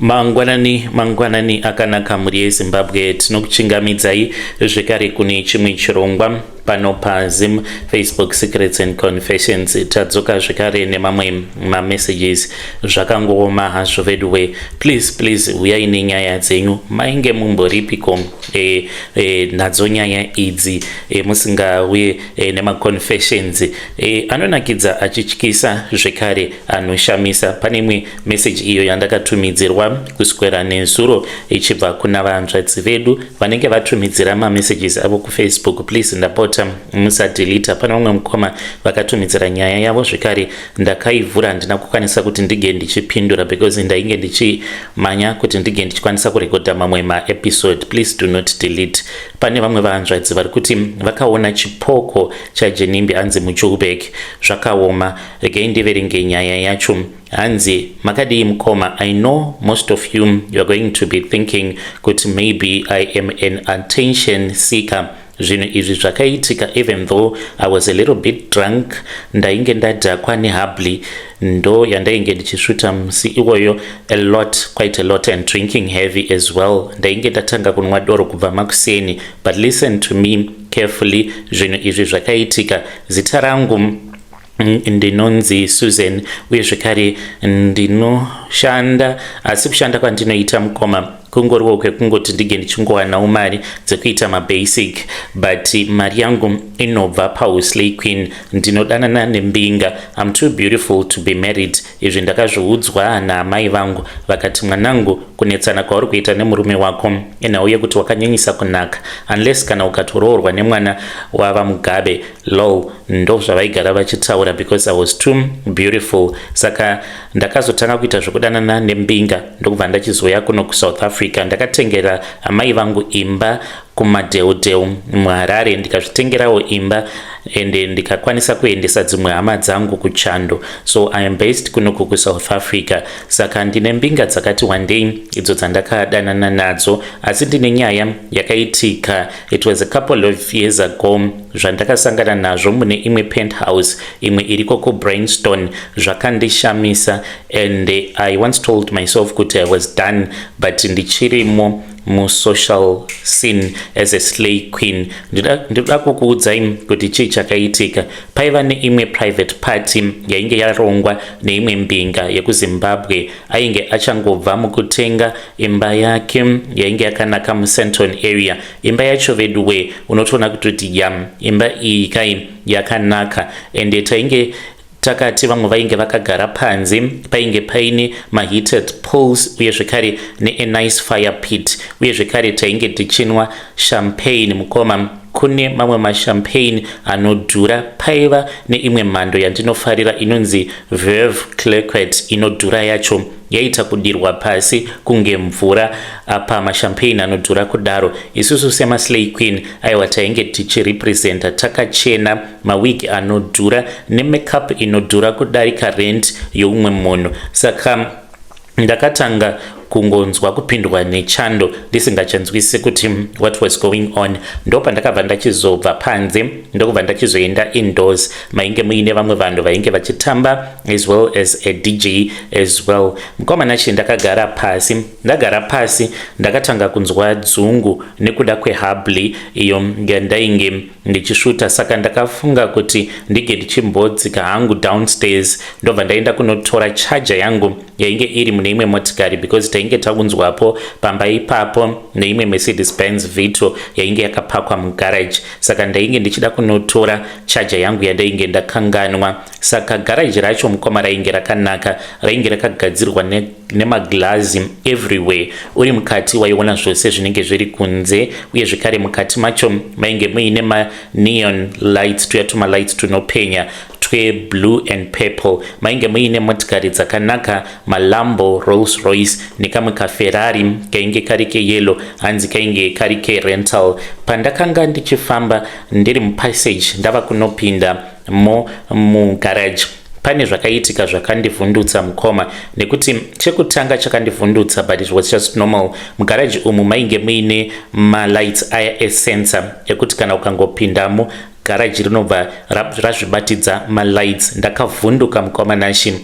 Mangwanani, mangwanani akanaka mhuri yeZimbabwe. Tinokuchingamidzai zvekare kune chimwe chirongwa pano paZim Facebook Secrets and Confessions. Tadzoka zvekare nemamwe mamessages. Zvakangooma hazvo veduwe. Please, please, uyai nenyaya dzenyu. Mainge mumboripiko nadzo nyaya idzi musingauye nemaconfessions anonakidza, achityisa zvekare, anoshamisa? Pane imwe message iyo yandakatumidzirwa kuswera nezuro ichibva kuna vanzvadzi vedu vanenge vatumidzira mamessages avo kuFacebook. Please, ndapota, musadelita. Pane vamwe mukoma vakatumidzira nyaya yavo zvekare. Ndakaivhura, handina kukwanisa kuti ndige ndichipindura because ndainge ndichimanya kuti ndige ndichikwanisa kurekodha mamwe maepisode. Please do not delete. Pane vamwe vanzvadzi vari kuti vakaona chipoko chaGinimbi, anzi muJoburg. Zvakaoma. Regai ndiverenge nyaya yacho. Hanzi, "Makadii mukoma? I know most of you, you are going to be thinking kuti maybe I am an attention seeker. Zvinhu izvi zvakaitika even though I was a little bit drunk. Ndainge ndadhakwa nehubbly, ndo yandainge ndichisvuta musi iwoyo, a lot, quite a lot, and drinking heavy as well. Ndainge ndatanga kunwa doro kubva makuseni. But listen to me carefully. Zvinhu izvi zvakaitika. Zita rangu ndinonzi Susan, uye zvekare ndinoshanda, asi kushanda kwandinoita, mukoma, kungoriwo kwekungoti ndige ndichingowanawo mari dzekuita mabasic, but mari yangu inobva pauslay queen. Ndinodanana nembinga. I'm too beautiful to be married. Izvi ndakazviudzwa naamai vangu. Vakati, 'Mwanangu, kunetsana kwauri kuita nemurume wako inhau yekuti wakanyanyisa kunaka, unless kana ukatoroorwa nemwana wava Mugabe, lol.' Ndo zvavaigara vachitaura, because I was too beautiful. Saka ndakazotanga kuita zvekudanana nembinga, ndokubva ndachizoya kuno kuSouth Africa. Ndakatengera amai vangu imba kumadheudheu muHarare, ndikazvitengerawo imba, ende ndikakwanisa kuendesa dzimwe hama dzangu kuchando. So I am based kunoku kuSouth Africa. Saka ndine mbinga dzakati wandei idzo dzandakadanana nadzo, asi ndine nyaya yakaitika. It was a couple of years ago zvandakasangana nazvo mune imwe penthouse, imwe iriko kuBryanston. Zvakandishamisa, and I once told myself kuti I was done, but ndichirimo musocial scene as a slay queen. Ndinoda kukuudzai kuti chii chakaitika. Paiva neimwe private party yainge yarongwa neimwe mbinga yekuZimbabwe. Ainge achangobva mukutenga imba yake yainge yakanaka muSandton area. Imba yacho, veduwe, unotoona kutoti yam, imba iyi kai yakanaka. Ende tainge takati vamwe vainge vakagara panze, painge paine maheated pools, uye zvekare neanice fire pit, uye zvekare tainge tichinwa champagne. Mukoma, kune mamwe mashampagne anodhura. Paiva neimwe mhando yandinofarira inonzi Veuve Clicquot, inodhura yacho, yaita kudirwa pasi kunge mvura. Apa mashampagne anodhura kudaro, isusu semaslay queen, aiwa, tainge tichirepresenta takachena, mawig anodhura nemakeup inodhura kudarika rent youmwe munhu. Saka ndakatanga kungonzwa kupindwa nechando, ndisingachanzwisi kuti what was going on. Ndopandakabva ndachizobva panze, ndokubva ndachizoenda indoors mainge muine vamwe vanhu vainge vachitamba, as well as a DJ as well. Mukomana chi, ndakagara pasi. Ndagara pasi, ndakatanga kunzwa dzungu nekuda kwehubbly iyo yandainge ndichisvuta. Saka ndakafunga kuti ndige ndichimbodzika hangu downstairs, ndobva ndaenda kunotora charger yangu yainge iri mune imwe motikari, because tainge taunzwapo pamba ipapo neimwe Mercedes Benz Vito yainge yakapakwa mugarage. Saka ndainge ndichida kunotora charger yangu yandainge ndakanganwa. Saka garaji racho, mukoma, rainge rakanaka, rainge rakagadzirwa nemaglazi everywhere. Uri mukati waiona zvose zvinenge zviri kunze, uye zvekare mukati macho mainge muine maneon lights, tuya tumalights tunopenya tweblue and purple. Mainge muine motikari dzakanaka, maLambo, Rolls Royce nekamwe kaFerrari kainge kari keyellow, hanzi kainge kari kerental. Pandakanga ndichifamba ndiri mupassage, ndava kunopinda mo mugarage, pane zvakaitika zvakandivhundutsa, mukoma, nekuti chekutanga chakandivhundutsa, but it was just normal, mugaraji umu mainge muine malights aya esensor ekuti kana ukangopindamo, garaji rinobva razvibatidza malights. Ndakavhunduka, mukoma Nashi.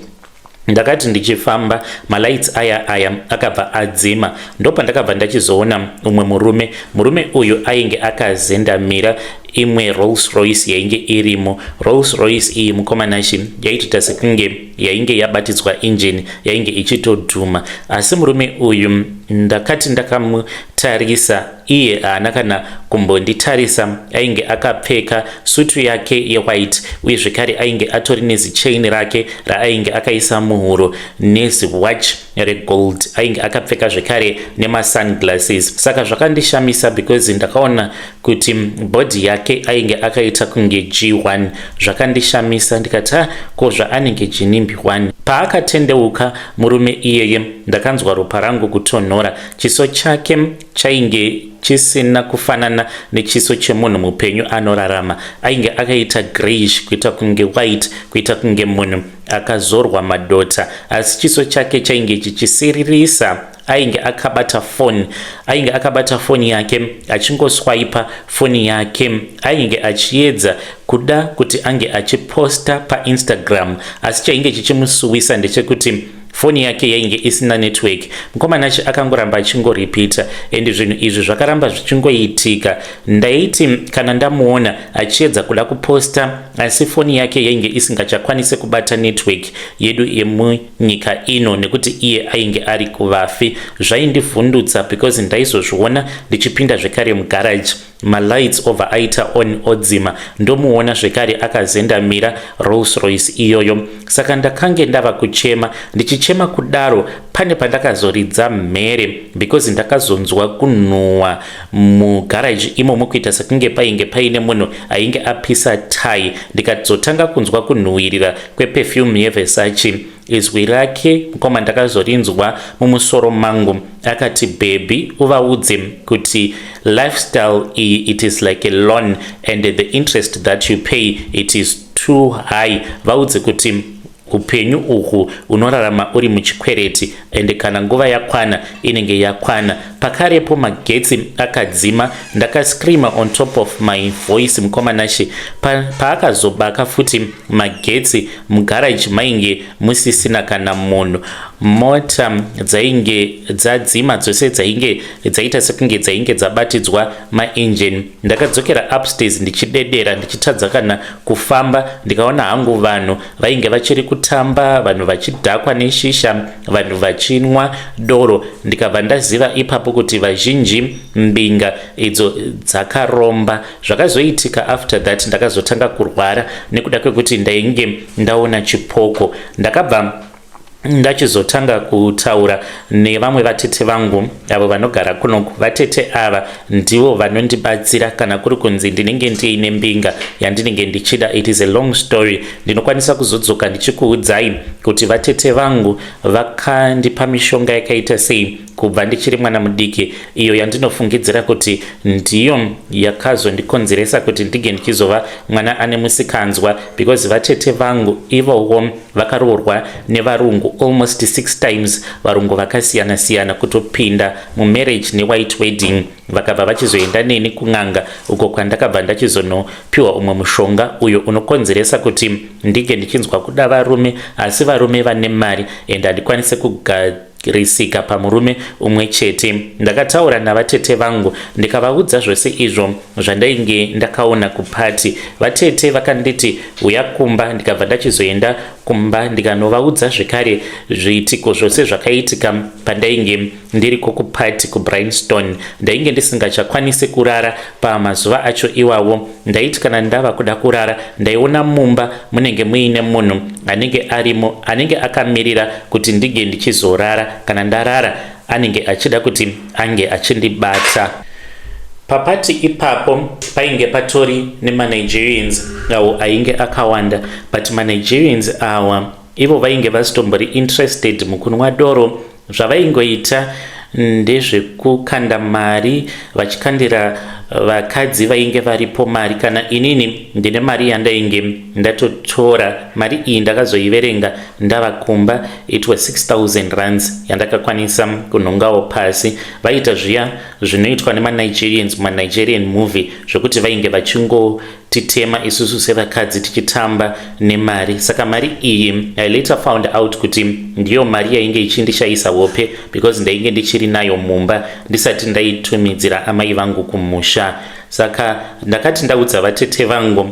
Ndakati ndichifamba malights aya aya akabva adzima, ndopandakabva ndachizoona umwe murume. Murume uyu ainge akazendamira imwe Rolls Royce yainge irimo. Rolls Royce iyi, mukomanashi, yaitoita sekunge yainge yabatidzwa injini, yainge ichitodhuma. Asi murume uyu ndakati ndakamutarisa, iye haana kana kumbonditarisa. Ainge akapfeka sutu yake yewhite, uye zvekare ainge atori nezichain rake raainge akaisa muhuro neziwatch regold. Ainge akapfeka zvekare nemasunglasses. Saka zvakandishamisa because ndakaona kuti body yake ainge akaita kunge G1. Zvakandishamisa, ndikati, "Ha, ko zvaanenge Ginimbi 1?" Paakatendeuka murume iyeye, ndakanzwa ropa rangu kutonhora. Chiso chake chainge chisina kufanana nechiso chemunhu mupenyu anorarama. Ainge akaita greyish, kuita kunge white, kuita kunge munhu akazorwa madota, asi chiso chake chainge chichisiririsa. Ainge akabata foni, ainge akabata foni yake achingoswaipa foni yake. Ainge achiedza kuda kuti ange achiposta paInstagram, asi chainge chichimusuwisa ndechekuti foni yake yainge isina network. Mukomana achi akangoramba achingoripita, and zvinhu izvi zvakaramba zvichingoitika. Ndaiti kana ndamuona achiedza kuda kuposta, asi foni yake yainge isingachakwanisi kubata network yedu yemunyika ino nekuti iye ainge ari kuvafi. Zvaindivhundutsa because ndaizozviona ndichipinda zvekare mugaraji, malights obva aita on, odzima, ndomuona zvekare akazendamira Rolls Royce iyoyo. Saka ndakange ndava kuchema. Ndichichema kudaro, pane pandakazoridza mhere because ndakazonzwa kunhuhwa mugaraji imomo, kuita sekunge painge paine munhu ainge apisa tai. Ndikazotanga kunzwa kunhuhwirira kweperfume yeVersace. Izwi rake, mukoma, ndakazorinzwa mumusoro mangu. Akati, "Baby, uvaudze kuti lifestyle iyi, it is like a loan and the interest that you pay, it is too high. Vaudze kuti upenyu uhu unorarama uri muchikwereti, ende kana nguva yakwana, inenge yakwana." Pakarepo magetsi akadzima. Ndakascreama on top of my voice, mukomanashi. Paakazobaka pa futi magetsi, mugaraji mainge musisina kana munhu. Mota dzainge dzadzima dzose, dzainge dzaita sekunge dzainge dzabatidzwa mainjini. Ndakadzokera upstairs ndichidedera, ndichitadza kana kufamba. Ndikaona hangu vanhu vainge vachiri kutamba, vanhu vachidhakwa neshisha, vanhu vachinwa doro. Ndikabva ndaziva ipapo kuti vazhinji mbinga idzo dzakaromba. Zvakazoitika after that, ndakazotanga kurwara nekuda kwekuti ndainge ndaona chipoko. Ndakabva ndachizotanga kutaura nevamwe vatete vangu avo vanogara kunoku. Vatete ava ndivo vanondibatsira kana kuri kunzi ndinenge ndiine mbinga yandinenge ndichida. It is a long story, ndinokwanisa kuzodzoka ndichikuudzai kuti vatete vangu vakandipa mishonga yakaita sei kubva ndichiri mwana mudiki, iyo yandinofungidzira kuti ndiyo yakazondikonzeresa kuti ndinge ndichizova mwana ane musikanzwa, because vatete vangu ivowo vakaroorwa nevarungu almost six times, varungu vakasiyana-siyana, kutopinda mumarriage newhite wedding. Vakabva vachizoenda neni kun'anga, uko kwandakabva ndachizonopiwa umwe mushonga uyo unokonzeresa kuti ndinge ndichinzwa kuda varume, asi varume vane mari, and handikwanisi kugarisika pamurume umwe chete. Ndakataura navatete vangu, ndikavaudza zvose izvo zvandainge ndakaona kupati. Vatete vakanditi, "Uya kumba." Ndikabva ndachizoenda kumba, ndikanovaudza zvekare zviitiko zvose zvakaitika pandainge ndiriko kupati kuBryanston. Ndainge ndisingachakwanisi kurara pamazuva acho iwawo. Ndaiti kana ndava kuda kurara, ndaiona mumba munenge muine munhu anenge arimo, anenge akamirira kuti ndinge ndichizorara. Kana ndarara, anenge achida kuti ange achindibata. Papati ipapo painge patori nemaNigerians awo ainge akawanda, but maNigerians awa ivo vainge vasitombori interested mukunwa doro. Zvavaingoita ndezvekukanda mari, vachikandira vakadzi vainge varipo mari. Kana inini ndine mari yandainge ndatotora. Mari iyi ndakazoiverenga ndava kumba, it was 6000 rands yandakakwanisa kunhongawo pasi. Vaita zviya zvinoitwa nemaNigerians mumaNigerian movie, zvokuti vainge vachingotenga. Titema isusu sevakadzi tichitamba nemari. Saka mari iyi, I later found out kuti ndiyo mari yainge ichindishayisa hope, because ndainge ndichiri nayo mumba ndisati ndaitumidzira amai vangu kumusha. Saka ndakati ndaudza vatete vangu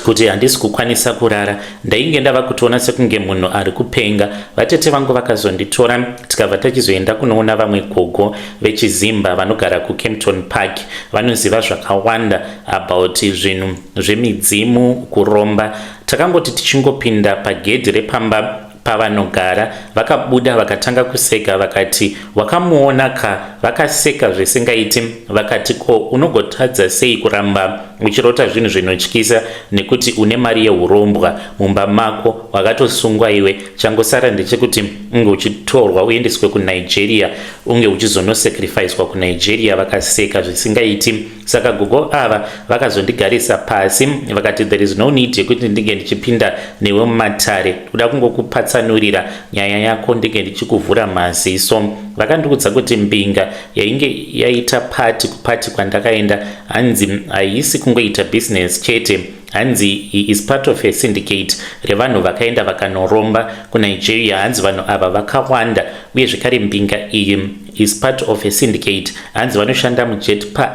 kuti handisi kukwanisa kurara, ndainge ndava kutoona sekunge munhu ari kupenga. Vatete vangu vakazonditora, tikabva tachizoenda kunoona vamwe gogo vechizimba vanogara kuKempton Park. Vanoziva zvakawanda about zvinhu zvemidzimu, kuromba. Takangoti tichingopinda pagedhi repamba pavanogara, vakabuda vakatanga kuseka, vakati, "Wakamuona ka?" Vakaseka zvisingaiti, vakati, "Ko unogotadza sei kuramba uchirota zvinhu zvinotyisa nekuti une mari yeurombwa mumba mako? Wakatosungwa iwe. Changosara ndechekuti unge uchitorwa uendeswe kuNigeria, unge uchizonosacrificwa kuNigeria." Vakaseka zvisingaiti. Saka gogo ava vakazondigarisa pasi, vakati, "There is no need yekuti ndinge ndichipinda newe mumatare. Kuda kungokupatsanurira nyaya yako, ndinge ndichikuvhura maziso." Vakandiudza kuti mbinga yainge yaita pati kupati kwandakaenda, hanzi haisi kungoita business chete, hanzi he is part of a syndicate revanhu vakaenda vakanoromba kuNigeria. Hanzi vanhu ava vakawanda, uye zvekare mbinga iyi is part of a syndicate. Hanzi vanoshanda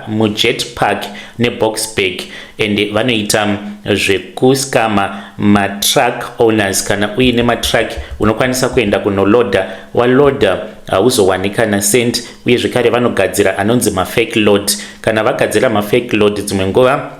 muJet Park neBoksburg and vanoita zvekuskama matruck owners. Kana uine matruck, unokwanisa kuenda kunolodha, walodha hauzowanika nacent. Uye zvekare vanogadzira anonzi mafake load. Kana vagadzira mafake load, dzimwe nguva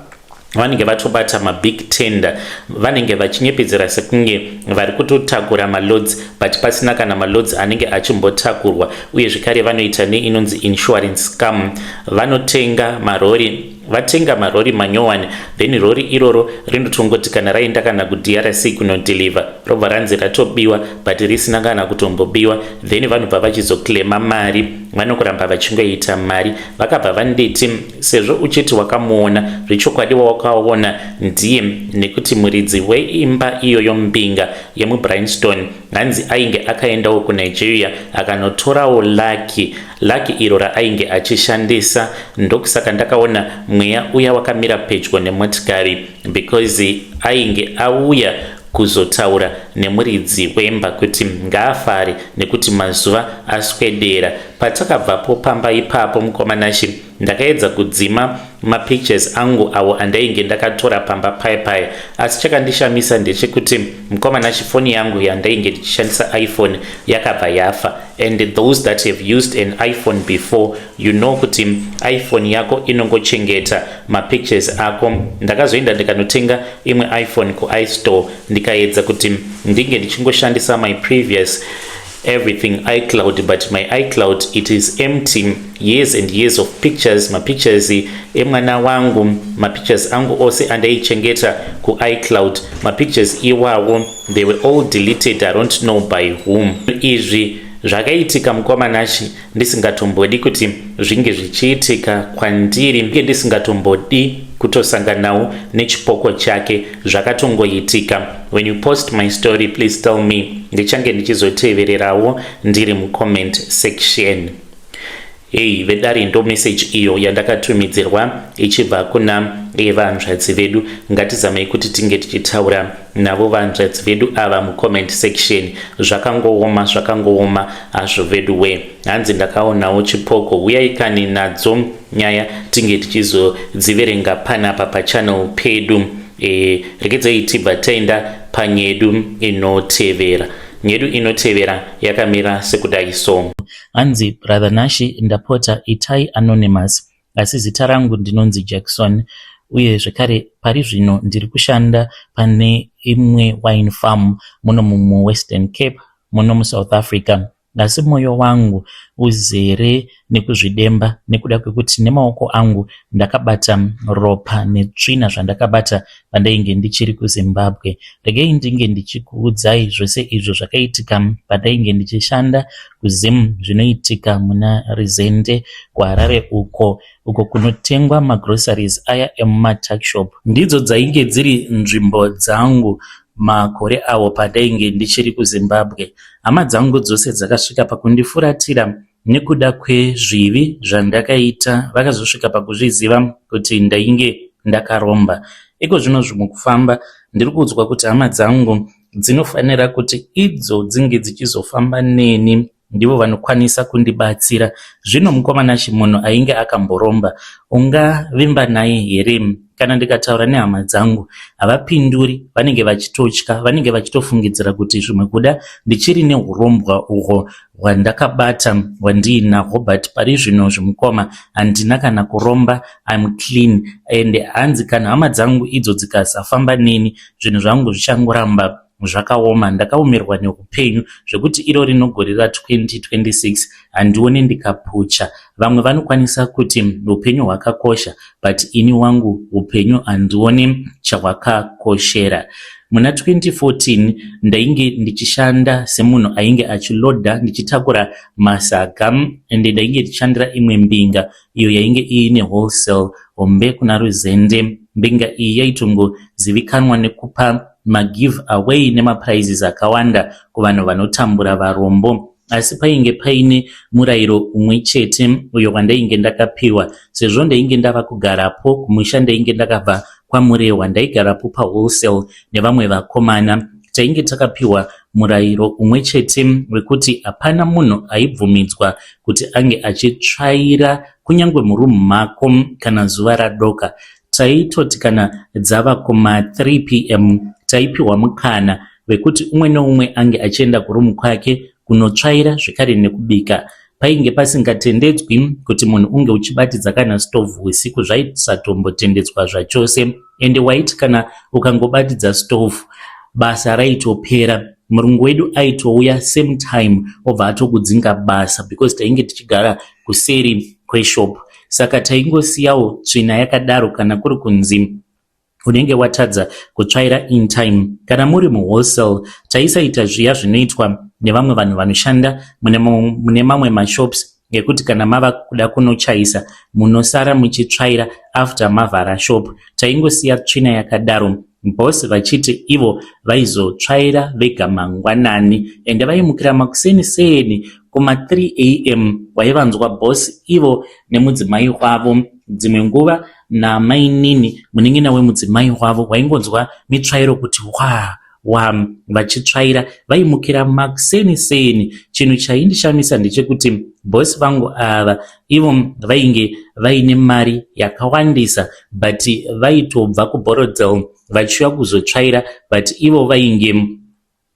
vanenge vatobata mabig tender. Vanenge vachinyepedzera sekunge vari kutotakura maloads, but pasina kana maloads anenge achimbotakurwa. Uye zvekare vanoita neinonzi insurance scam. Vanotenga marori, vatenga marori manyowani, then rori iroro rinotongoti kana raenda kana kuDRC kunodeliver, robva ranzi ratobiwa, but risina kana kutombobiwa. Then vanobva vachizoclaima mari, vanokuramba vachingoita mari. Vakabva vanditi, "Sezvo uchiti wakamuona, zvechokwadi wakaona ndiye, nekuti muridzi weimba iyoyo, mbinga yemuBryanston, hanzi ainge akaendawo kuNigeria akanotorawo lucky, lucky iro raainge achishandisa. Ndokusaka ndakaona mweya uya wakamira pedyo nemotikari, because ainge auya kuzotaura nemuridzi wemba kuti ngaafare nekuti mazuva aswedera." Patakabvapo pamba ipapo, mukoma Nashe, ndakaedza kudzima mapictures angu awo andainge ndakatora pamba paipai, asi chakandishamisa ndechekuti, mukoma Nashe, foni yangu yandainge ndichishandisa, iPhone, yakabva yafa. And those that have used an iPhone before, you know kuti iPhone yako inongochengeta mapictures ako. Ndakazoenda ndikanotenga imwe iPhone kuiStore, ndikaedza kuti ndinge ndichingoshandisa my previous everything, iCloud, but my iCloud, it is empty. Years and years of pictures, mapictures emwana wangu, mapictures angu ose andaichengeta kuiCloud, mapictures iwawo, they were all deleted. I don't know by whom. Izvi zvakaitika, mukoma Nashe, ndisingatombodi kuti zvinge zvichiitika kwandiri, nge ndisingatombodi kutosanganawo nechipoko chake. Zvakatongoitika. When you post my story, please tell me. Ndichange ndichizotevererawo ndiri mucomment section. Hei vedare, ndo message iyo yandakatumidzirwa ichibva kuna vanzvadzi vedu. Ngatizamei kuti tinge tichitaura navo vanzvadzi vedu ava mucomment section. Zvakangooma, zvakangooma hazvo vedu we. Hanzi ndakaonawo chipoko. Uyai kani nadzo nyaya, tinge tichizodziverenga panapa pachannel pedu. Regedzai tibva taenda panyedu inotevera. Nyedu inotevera yakamira sekudai so. Hanzi, "Brother Nashe, ndapota itai anonymous, asi zita rangu ndinonzi Jackson, uye zvekare pari zvino ndiri kushanda pane imwe wine farm muno muWestern Cape, muno muSouth Africa. Asi mwoyo wangu uzere nekuzvidemba nekuda kwekuti nemaoko angu ndakabata ropa netsvina zvandakabata pandainge ndichiri kuZimbabwe. Regai ndinge ndichikuudzai zvose izvo zvakaitika pandainge ndichishanda kuZim. Zvinoitika muna Rizende, kuHarare uko, uko kunotengwa magroceries aya emumatakeshop. Ndidzo dzainge dziri nzvimbo dzangu makore awo pandainge ndichiri kuZimbabwe. Hama dzangu dzose dzakasvika pakundifuratira nekuda kwezvivi zvandakaita. Vakazosvika pakuzviziva kuti ndainge ndakaromba. Iko zvino zvimukufamba ndiri kuudzwa kuti hama dzangu dzinofanira kuti idzo dzinge dzichizofamba neni ndivo vanokwanisa kundibatsira. Zvino mukoma Nashe munhu ainge akamboromba ungavimba naye here? Kana ndikataura nehama dzangu havapinduri, vanenge vachitotya, vanenge vachitofungidzira kuti zvimwe kuda ndichiri nehurombwa uhwo hwandakabata hwandiinahwo but pari zvino zvimukoma handina kana kuromba I'm clean and hanzi kana hama dzangu idzo dzikasafamba neni zvinhu zvangu zvichangoramba zvakaoma ndakaomerwa neupenyu zvekuti iro rino gore ra 2026 handione ndikapucha vamwe vanokwanisa kuti upenyu hwakakosha but ini wangu upenyu handione chahwakakoshera muna 2014 ndainge ndichishanda semunhu ainge achiloda ndichitakura masaga ende ndainge ndichishandira imwe mbinga iyo yainge iine wholesale hombe kuna Ruzende. Mbinga iyi yaitongozivikanwa nekupa magive away nemaprizes akawanda kuvanhu vanotambura varombo asi painge paine murayiro umwe chete uyo wandainge ndakapiwa sezvo ndainge ndava kugarapo kumusha ndainge ndakabva kwaMurehwa ndaigarapo pawholesale nevamwe vakomana tainge takapiwa murayiro umwe chete wekuti hapana munhu aibvumidzwa kuti ange achitsvaira kunyange murumu mako kana zuva radoka. Taitoti kana dzava kuma 3 pm taipiwa mukana wekuti umwe neumwe ange achienda kurumu kwake kunotsvaira zvekare nekubika. Painge pasingatendedzwi kuti munhu unge uchibatidza kana stove usiku zvaisatombotendedzwa zvachose ende waiti kana ukangobatidza stove basa raitopera murungu wedu aitouya same time obva atokudzinga basa because tainge tichigara kuseri kweshop saka taingosiyawo tsvina yakadaro kana kuri kunzi unenge watadza kutsvaira in time kana muri muwholesale taisaita zviya zvinoitwa nevamwe vanhu vanoshanda mune mamwe mashops ngekuti kana mava kuda kunochaisa munosara muchitsvaira after mavhara shop taingosiya tsvina yakadaro boss vachiti ivo vaizotsvaira vega mangwanani ende vaimukira makuseni seni kuma 3 am waivanzwa boss ivo nemudzimai wavo dzimwe nguva namainini munin'ina wemudzimai wavo waingonzwa mitsvairo kuti wa wa vachitsvaira vaimukira makuseni seni chinhu chaindishamisa ndechekuti bosi vangu ava ivo vainge vaine mari yakawandisa but vaitobva kuBorrowdale vachiuya kuzotsvaira but ivo vainge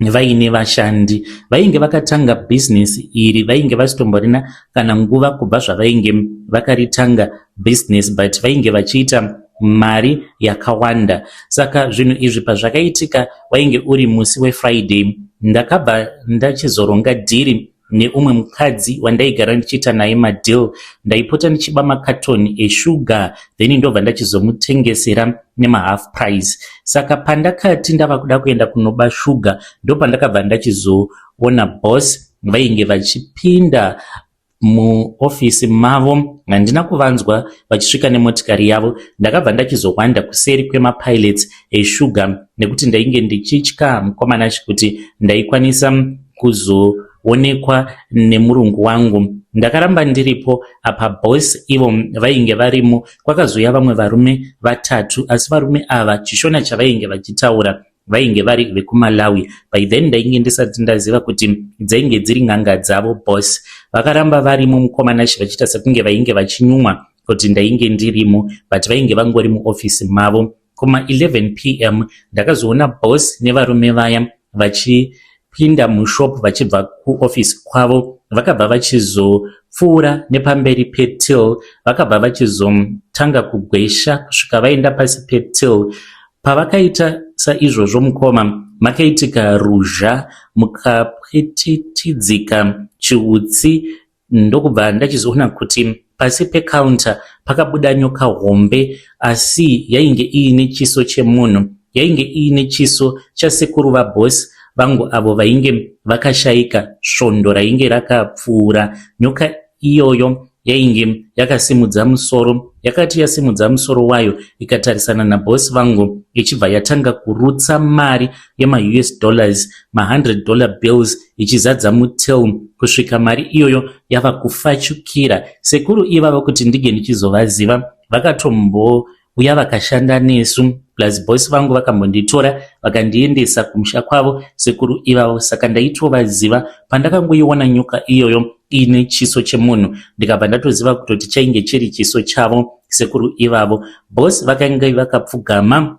vaine vashandi vainge vakatanga bhizinesi iri vainge vasitomborina kana nguva kubva zvavainge vakaritanga bhizinesi but vainge vachiita mari yakawanda saka zvinhu izvi pazvakaitika wainge uri musi wefriday ndakabva ndachizoronga dhiri neumwe mukadzi wandaigara ndichiita naye madeal ndaipota ndichiba makatoni eshuga then ndobva ndachizomutengesera nemahalf price saka pandakati ndava kuda kuenda kunoba shuga ndopandakabva ndachizoona boss vainge vachipinda muofisi mavo handina kuvanzwa vachisvika nemotikari yavo ndakabva ndachizowanda kuseri kwemapallets eshuga nekuti ndainge ndichitya mukomana kuti ndaikwanisa kuzoonekwa nemurungu wangu ndakaramba ndiripo apa boss ivo vainge varimo kwakazouya vamwe varume vatatu asi varume ava chishona chavainge vachitaura vainge vari vekuMalawi by then ndainge ndisati ndaziva kuti dzainge dziri n'anga dzavo boss vakaramba varimo mukomana vachiita sekunge vainge vachinyumwa kuti ndainge ndirimo but vainge vangori muofisi mavo kuma11 pm ndakazoona boss nevarume vaya vachipinda mushop vachibva kuofisi kwavo vakabva vachizopfuura nepamberi petill vakabva vachizotanga kugwesha kusvika vaenda pasi petill pavakaita saizvozvo mukoma makaitika ruzha mukapwititidzika chiutsi ndokubva ndachizoona kuti pasi pecounter pakabuda nyoka hombe asi yainge iine chiso chemunhu yainge iine chiso chasekuru vabosi vangu avo vainge vakashayika svondo rainge rakapfuura nyoka iyoyo yainge yakasimudza musoro yakati yasimudza musoro wayo ikatarisana nabhosi vangu ichibva yatanga kurutsa mari yemaUS dollars ma100 dollar bills ichizadza mutill kusvika mari iyoyo yava kufachukira sekuru ivavo kuti ndige ndichizovaziva vakatombouya vakashanda nesu. Plus boss vangu vakambonditora vakandiendesa kumusha kwavo sekuru ivavo, saka ndaitovaziva. Pandakangoiona nyoka iyoyo iine chiso chemunhu, ndikabva ndatoziva kutoti chainge chiri chiso chavo sekuru ivavo. Boss vakange vakapfugama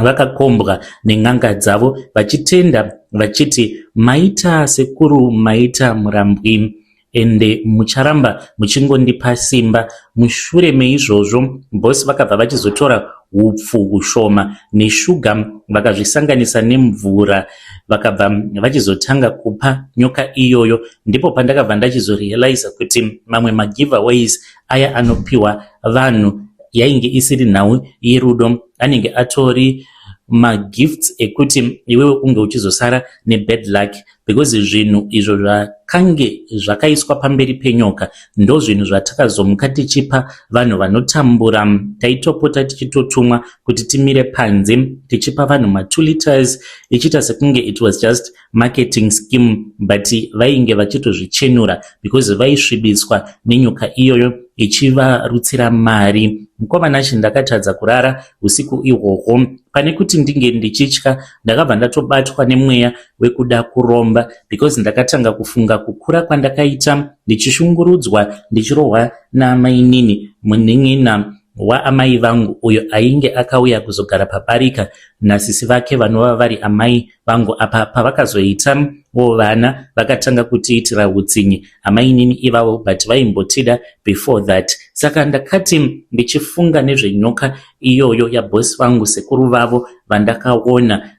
vakakombwa nen'anga dzavo vachitenda vachiti, "Maita sekuru, maita murambwi, ende mucharamba muchingondipa simba." Mushure meizvozvo boss vakabva vachizotora hupfu hushoma neshuga, vakazvisanganisa nemvura, vakabva vachizotanga kupa nyoka iyoyo. Ndipo pandakabva ndachizorealiza kuti mamwe magiveaways aya anopiwa vanhu yainge isiri nhau yerudo, anenge atori magifts ekuti iwewe unge uchizosara nebad luck, because zvinhu izvo zvakange zvakaiswa pamberi penyoka ndo zvinhu zvatakazomuka tichipa vanhu vanotambura. Taitopota tichitotumwa kuti timire panze tichipa vanhu ma2 liters, ichiita sekunge it was just marketing scheme, but vainge vachitozvichenura because vaisvibiswa nenyoka iyoyo ichivarutsira mari. Mukomana, ndakatadza kurara usiku ihwohwo. Pane kuti ndinge ndichitya, ndakabva ndatobatwa nemweya wekuda kuromba, because ndakatanga kufunga kukura kwandakaita ndichishungurudzwa, ndichirohwa namainini, munin'ina waamai vangu, uyo ainge akauya kuzogara pabarika nasisi vake vanova vari amai vangu. Apa pavakazoitawo vana, vakatanga kutiitira utsinye amainini ivavo, but vaimbotida before that. Saka ndakati ndichifunga nezvenyoka iyoyo yaboss vangu, sekuru vavo vandakaona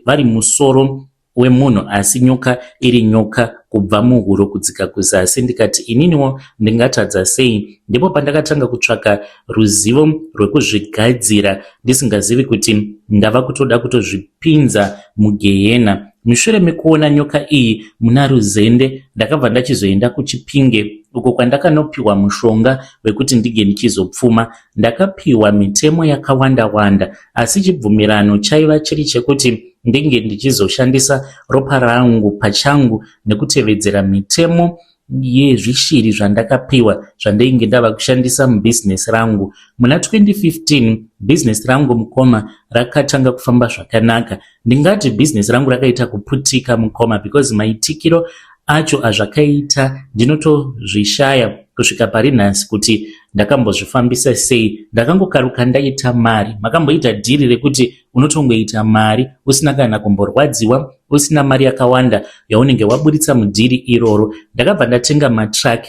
vari musoro wemunhu asi nyoka iri nyoka kubva muhuro kudzika kuzasi, ndikati ininiwo ndingatadza sei? Ndipo pandakatanga kutsvaka ruzivo rwekuzvigadzira, ndisingazivi kuti ndava kutoda kutozvipinza mugehena. Mushure mekuona nyoka iyi muna Ruzende, ndakabva ndachizoenda kuChipinge, uko kwandakanopiwa mushonga wekuti ndinge ndichizopfuma. Ndakapiwa mitemo yakawanda wanda, asi chibvumirano chaiva chiri chekuti ndinge ndichizoshandisa ropa rangu pachangu nekutevedzera mitemo yezvishiri zvandakapiwa, zvandainge ndava kushandisa mubhizinesi rangu. Muna 2015 bhizinesi rangu, mukoma, rakatanga kufamba zvakanaka. Ndingati bhizinesi rangu rakaita kuputika, mukoma, because maitikiro acho azvakaita ndinotozvishaya kusvika pari nhasi kuti ndakambozvifambisa sei. Ndakangokaruka ndaita mari. Makamboita dhiri rekuti unotongoita mari usina kana kumborwadziwa, usina mari yakawanda yaunenge waburitsa mudhiri iroro? Ndakabva ndatenga matruck.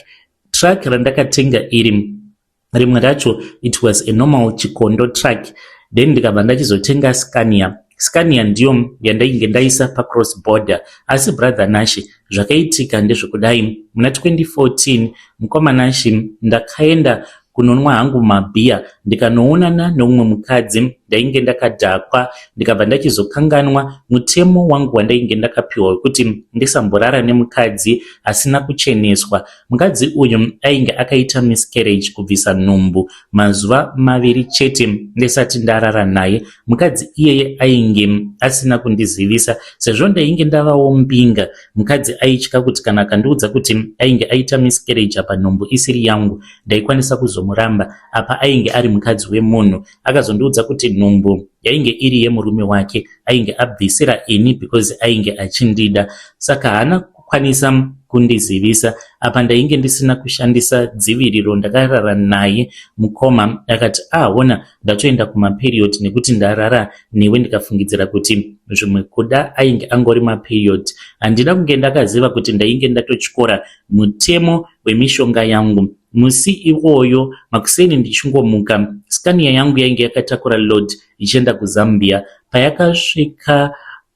Truck randakatenga iri rimwe racho, it was a normal chikondo truck. Then ndikabva ndachizotenga Scania. Scania ndiyo yandainge ndaisa pacross border. Asi brother Nashe, zvakaitika ndezvekudai: muna 2014, mukoma Nashe, ndakaenda kunonwa hangu mabhiya, ndikanoonana neumwe mukadzi. Ndainge ndakadhakwa, ndikabva ndachizokanganwa mutemo wangu wandainge ndakapiwa wekuti ndisamborara nemukadzi asina kucheneswa. Mukadzi uyu ainge akaita miscarriage, kubvisa nhumbu, mazuva 2 chete ndisati ndarara naye. Mukadzi iyeye ainge asina kundizivisa, sezvo ndainge ndavawo mbinga. Mukadzi aitya kuti kana akandiudza kuti ainge aita miscarriage, apa nhumbu isiri yangu, ndaikwanisa kuzomuramba. Apa ainge ari mukadzi wemunhu. Akazondiudza kuti nhumbu yainge iri yemurume wake, ainge abvisira ini because ainge achindida, saka haana kukwanisa kundizivisa. Apa ndainge ndisina kushandisa dziviriro. Ndakarara naye, mukoma. Akati, "Ahona, ah, ndatoenda kumaperiod nekuti ndarara newe." Ndikafungidzira kuti zvimwe kuda ainge angori maperiod. Handina kunge ndakaziva kuti ndainge ndatotyora mutemo wemishonga yangu. Musi iwoyo makuseni ndichingomuka, Scania yangu yainge yakatakura load ichienda kuZambia. Payakasvika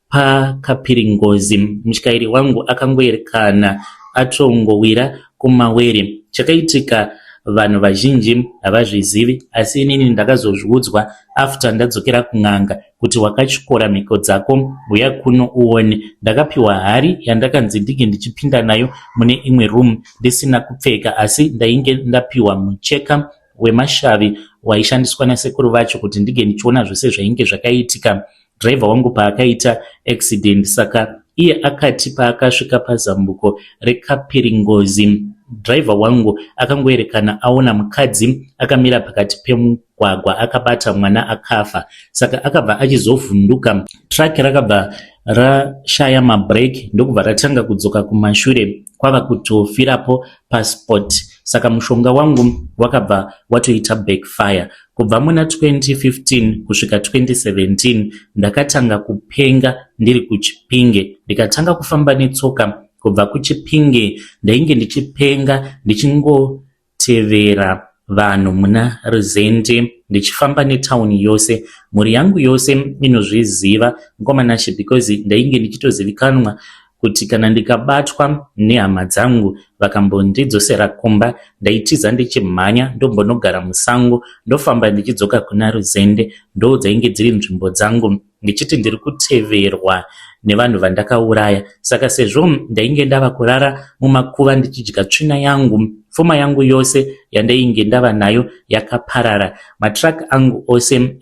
pakapiringozi, mutyairi wangu akangoerekana atongowira kumawere. Chakaitika vanhu vazhinji havazvizivi, asi inini ndakazozviudzwa after ndadzokera kun'anga kuti, "Wakatyora mhiko dzako, uya kuno uone." Ndakapiwa hari yandakanzi ndinge ndichipinda nayo mune imwe room ndisina kupfeka, asi ndainge ndapiwa mucheka wemashavi waishandiswa nasekuru vacho kuti ndinge ndichiona zvose zvainge zvakaitika dhiraivha wangu paakaita accident. Saka iye akati paakasvika pazambuko rekapiringozi, Driver wangu akangoerekana aona mukadzi akamira pakati pemugwagwa akabata mwana akafa, saka akabva achizovhunduka. Truck rakabva rashaya mabrake ndokubva ratanga kudzoka kumashure kwava kutofirapo paspot. Saka mushonga wangu wakabva watoita backfire. Kubva muna 2015 kusvika 2017 ndakatanga kupenga ndiri kuChipinge, ndikatanga kufamba netsoka kubva kuChipinge. Ndainge ndichipenga ndichingotevera vanhu muna Ruzende, ndichifamba netauni yose. Mhuri yangu yose inozviziva, mukomanashe, because ndainge ndichitozivikanwa kuti kana ndikabatwa nehama dzangu vakambondidzosera kumba, ndaitiza ndichimhanya, ndombonogara musango, ndofamba ndichidzoka kuna Ruzende. Ndo dzainge dziri nzvimbo dzangu, ndichiti ndiri kuteverwa nevanhu vandakauraya. Saka sezvo ndainge ndava kurara mumakuva ndichidya tsvina yangu, pfuma yangu yose yandainge ndava nayo yakaparara. Matruck angu ose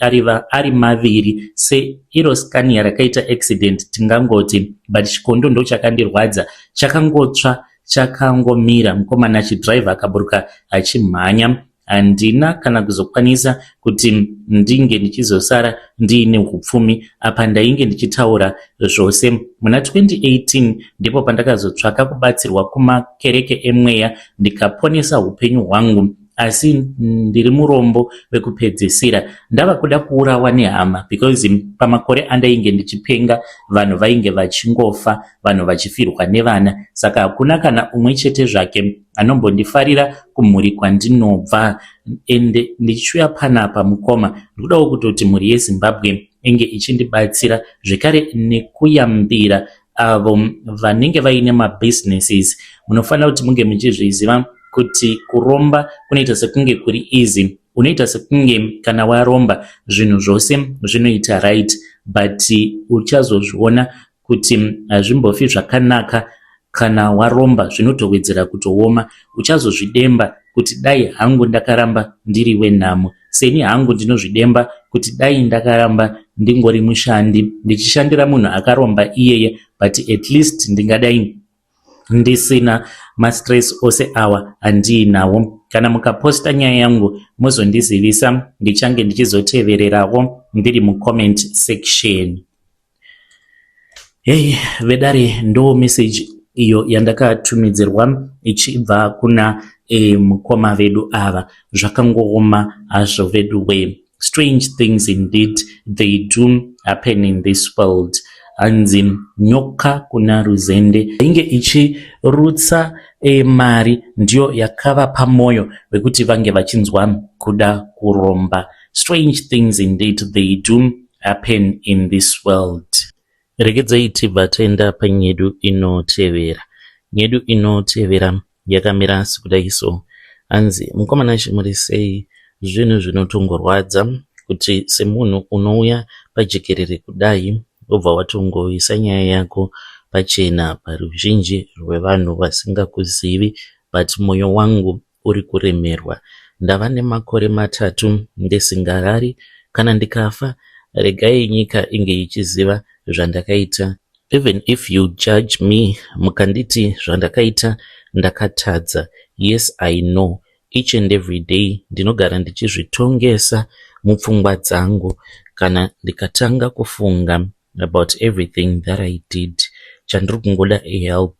ari maviri, seiro Scania rakaita accident tingangoti, but chikondo ndo chakandirwadza, chakangotsva chakangomira. Mukomana achidhiraivha akaburuka achimhanya. Handina kana kuzokwanisa kuti ndinge ndichizosara ndiine upfumi apa ndainge ndichitaura zvose. Muna 2018 ndipo pandakazotsvaka kubatsirwa kumakereke emweya, ndikaponesa upenyu hwangu, asi ndiri murombo wekupedzisira. Ndava kuda kuurawa nehama because pamakore andainge ndichipenga vanhu vainge vachingofa, vanhu vachifirwa nevana, saka hakuna kana umwe chete zvake anombondifarira kumhuri kwandinobva. Ende ndichiuya panapa, mukoma, ndikudawo kutoti mhuri yeZimbabwe inge ichindibatsira zvekare nekuyambira avo vanenge vaine mabusinesses. Munofanira kuti munge muchizviziva kuti kuromba kunoita sekunge kuri easy. Unoita sekunge kana waromba zvinhu zvose zvinoita right, but uchazozviona kuti hazvimbofi zvakanaka. Kana waromba zvinotowedzera kutooma. Uchazozvidemba kuti dai hangu ndakaramba ndiri wenhamo. Seni hangu ndinozvidemba kuti dai ndakaramba ndingori mushandi, ndichishandira munhu akaromba iyeye, but at least ndingadai ndisina mastress ose awa andiinawo. Kana mukaposta nyaya yangu muzondizivisa, ndichange ndichizotevererawo ndiri mucomment section. Hei vedare, ndo message iyo yandakatumidzirwa ichibva kuna mukoma vedu ava. Zvakangooma hazvo vedu we. Strange things indeed, they do happen in this world. Hanzi nyoka kuna Ruzende inge ichirutsa mari, ndiyo yakavapa mwoyo wekuti vange vachinzwa kuda kuromba. Strange things indeed, they do happen in this world. Regedzai tibva taenda panyedu inotevera. Nyedu inotevera yakamira sekudai so. Hanzi, "Mukomana, chimuri sei? Zvinhu zvinotongorwadza kuti semunhu unouya pajekerere kudai, wobva watongoisa nyaya yako pachena paruzhinji rwevanhu vasingakuzivi, but mwoyo wangu uri kuremerwa. Ndava nemakore 3 ndisingarari. Kana ndikafa, regai nyika inge ichiziva zvandakaita. Even if you judge me, mukanditi zvandakaita ndakatadza, yes, I know. Each and every day ndinogara ndichizvitongesa mupfungwa dzangu kana ndikatanga kufunga about everything that I did. Chandiri kungoda ihelp.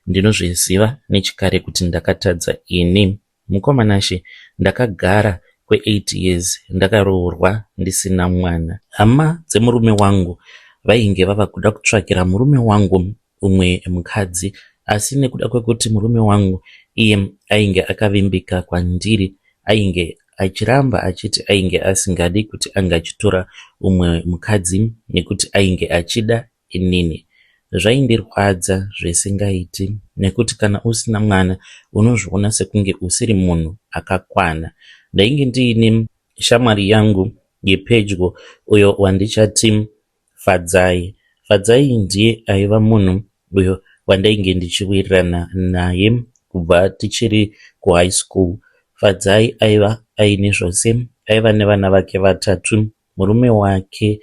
Ndinozviziva nechikare kuti ndakatadza ini. Mukomanashe, ndakagara kwe8 years ndakaroorwa ndisina mwana. Hama dzemurume wangu vainge vava kuda kutsvakira murume wangu umwe mukadzi, asi nekuda kwekuti murume wangu iye ainge akavimbika kwandiri, ainge achiramba achiti ainge asingadi kuti ange achitora umwe mukadzi nekuti ainge achida inini. Zvaindirwadza zvisingaiti nekuti kana usina mwana unozviona sekunge usiri munhu akakwana. Ndainge ndiine shamwari yangu yepedyo uyo wandichati Fadzai. Fadzai ndiye aiva munhu uyo wandainge ndichiwirirana naye kubva tichiri kuhigh school. Fadzai aiva aine zvose, aiva nevana vake vatatu. Murume wake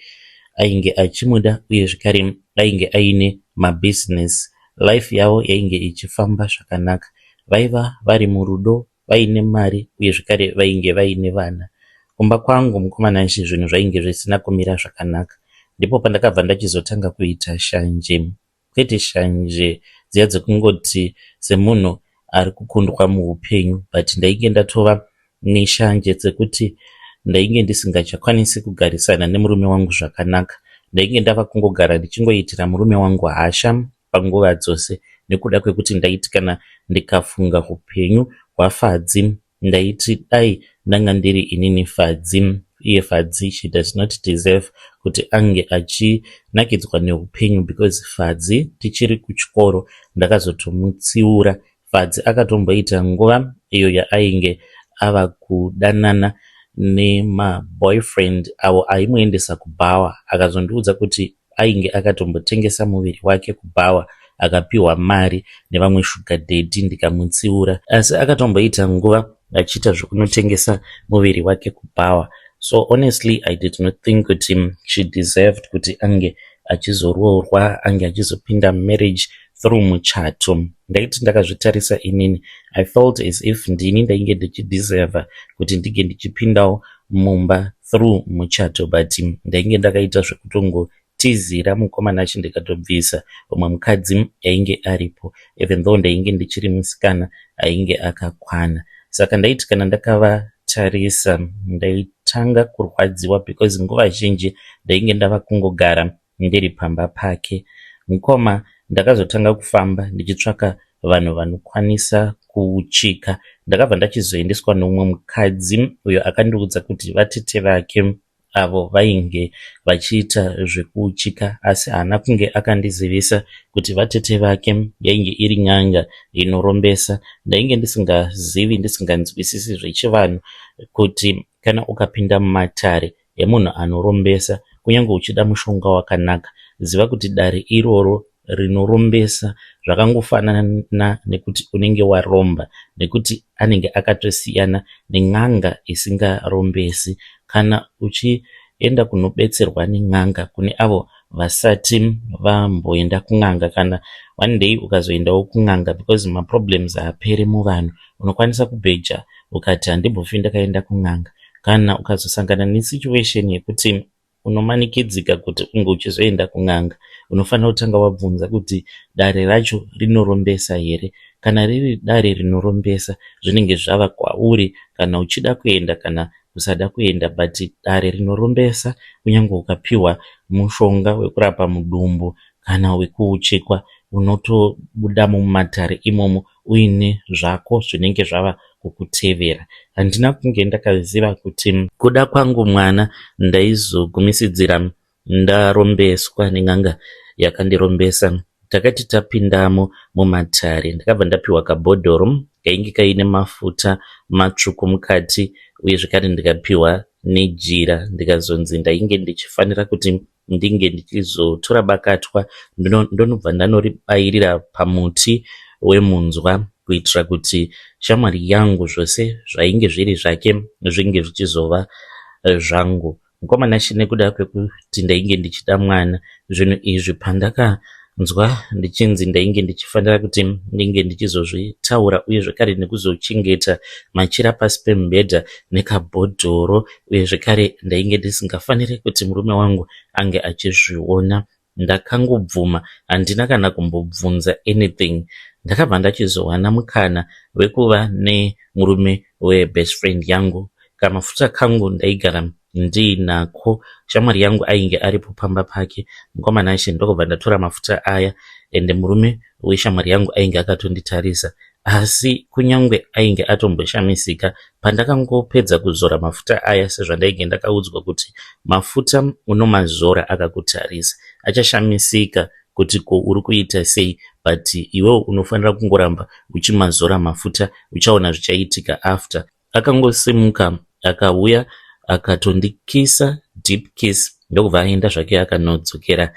ainge achimuda uye zvekare ainge aine mabhizinesi. Life yavo yainge ichifamba zvakanaka. Vaiva vari murudo, vaine mari uye zvekare vainge vaine vana. Kumba kwangu mukoma Nashe zvinhu zvainge zvisina kumira zvakanaka. Ndipo pandakabva ndachizotanga kuita shanje. Kwete shanje dziya dzekungoti semunhu ari kukundwa muhupenyu but ndainge ndatova neshanje dzekuti ndainge ndisingachakwanisi kugarisana nemurume wangu zvakanaka. Ndainge ndava kungogara ndichingoitira murume wangu hasha panguva dzose nekuda kwekuti ndaiti kana ndikafunga hupenyu hwaFadzi ndaiti dai ndanga ndiri inini Fadzi iye Fadzi she does not deserve kuti ange achinakidzwa neupenyu because Fadzi tichiri kuchikoro ndakazotomutsiura. Fadzi akatomboita nguva iyo yaainge ava kudanana nemaboyfriend avo aimuendesa kubhawa akazondiudza kuti ainge akatombotengesa muviri wake kubhawa akapiwa mari nevamwe sugar daddy ndikamutsiura. Asi akatomboita nguva achiita zvekunotengesa muviri wake kubhawa. So honestly I did not think kuti she deserved kuti ange achizoroorwa ange achizopinda marriage through muchato. Ndaiti ndakazvitarisa inini I felt as if ndini ndainge ndichideserva kuti ndinge ndichipindawo mumba through muchato but ndainge ndakaita zvekutongotizira mukomana achi ndikatobvisa umwe mukadzi ainge aripo even though ndainge ndichiri musikana ainge akakwana. Saka ndaiti kana ndakavatarisa ndaitanga kurwadziwa because nguva zhinji ndainge ndava kungogara ndiri pamba pake. Mukoma ndakazotanga kufamba ndichitsvaka vanhu vanokwanisa kuuchika. Ndakabva ndachizoendeswa neumwe mukadzi uyo akandiudza kuti vatete vake avo vainge vachiita zvekuuchika asi haana kunge akandizivisa kuti vatete vake yainge iri n'anga inorombesa. Ndainge ndisingazivi ndisinganzwisisi zvechivanhu kuti kana ukapinda mumatare emunhu anorombesa kunyange uchida mushonga wakanaka ziva kuti dare iroro rinorombesa zvakangofanana nekuti unenge waromba nekuti anenge akatosiyana nen'anga isingarombesi. Kana uchienda kunobetserwa nen'anga kune avo vasati vamboenda kun'anga kana one day ukazoendawo kun'anga because maproblems haaperi muvanhu unokwanisa kubheja ukati handimbofi ndakaenda kun'anga. Kana ukazosangana nesituation yekuti unomanikidzika kuti unge uchizoenda kun'anga unofanira kutanga wabvunza kuti dare racho rinorombesa here. Kana riri dare rinorombesa zvinenge zvava kwauri kana uchida kuenda kana kusada kuenda but dare rinorombesa kunyange ukapiwa mushonga wekurapa mudumbu kana wekuuchikwa unotobuda mumatare imomo uine zvako zvinenge zvava kukutevera. Handina kunge ndakaziva kuti kuda kwangu mwana ndaizogumisidzira ndarombeswa nen'anga yakandirombesa. Takati tapindamo mumatare ndakabva ndapiwa kabhodhoro kainge kaine mafuta matsvuku mukati uye zvekare ndikapiwa nejira ndikazonzi ndainge ndichifanira kuti ndinge ndichizotora bakatwa ndonobva ndanoribayirira pamuti wemunzwa kuitira kuti shamwari yangu zvose zvainge zviri zvake zvinge zvichizova zvangu. Mukomana nekuda kwekuti ndainge ndichida mwana zvinhu izvi pandakanzwa ndichinzi ndainge ndichifanira kuti ndinge ndichizozvitaura uye zvekare nekuzochengeta machira pasi pemubhedha nekabhodhoro uye zvekare ndainge ndisingafaniri kuti murume wangu ange achizviona. Ndakangobvuma handina kana kumbobvunza anything. Ndakabva ndachizowana mukana wekuva nemurume webest friend yangu. Kamafuta kangu ndaigara ndiinako. Shamwari yangu ainge aripo pamba pake mukomana achi ndokubva ndatora mafuta aya ende murume weshamwari yangu ainge akatonditarisa asi kunyangwe ainge atomboshamisika pandakangopedza kuzora mafuta aya sezvandainge ndakaudzwa kuti mafuta unomazora akakutarisa achashamisika kuti ko uri kuita sei but iwewe unofanira kungoramba uchimazora mafuta uchaona zvichaitika after. Akangosimuka akauya akatondikisa deep kiss ndokubva aenda zvake akanodzokera